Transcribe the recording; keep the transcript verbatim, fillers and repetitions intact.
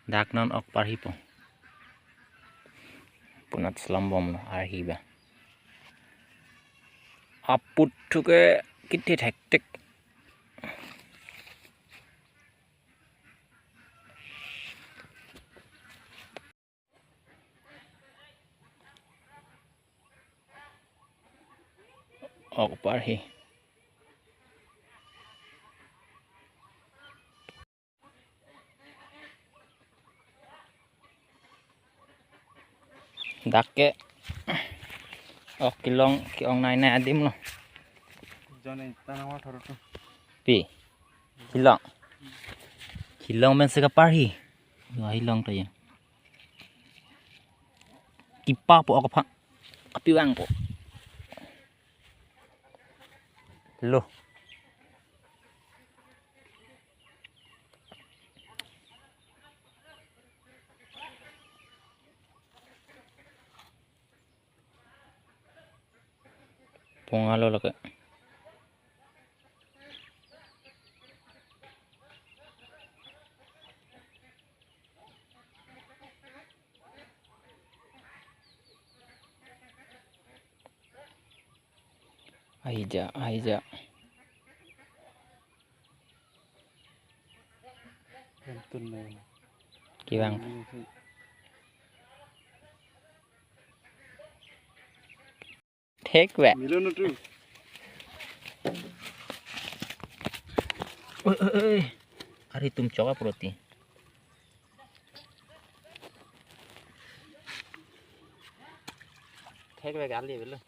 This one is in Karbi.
Dak non ok parhipo. Punat selam bomlo arhi ba. Aput thuke kithit hektik. Ok parhi. Dak ke ok kelong ke-ong nai nai adim lo. Jone tanawar thoro tu. Pi. Hilong. Hilong men seka parhi. Yo hilong to ya. Kipa po ok aphan. Api vang po. Lo. Pungalo lake. Ahija, ahija. Kantun na. Kevang. Thekvek. Milo no tu. Oi, oi, oi. Ari tum choka proti. Thekvek ali belo.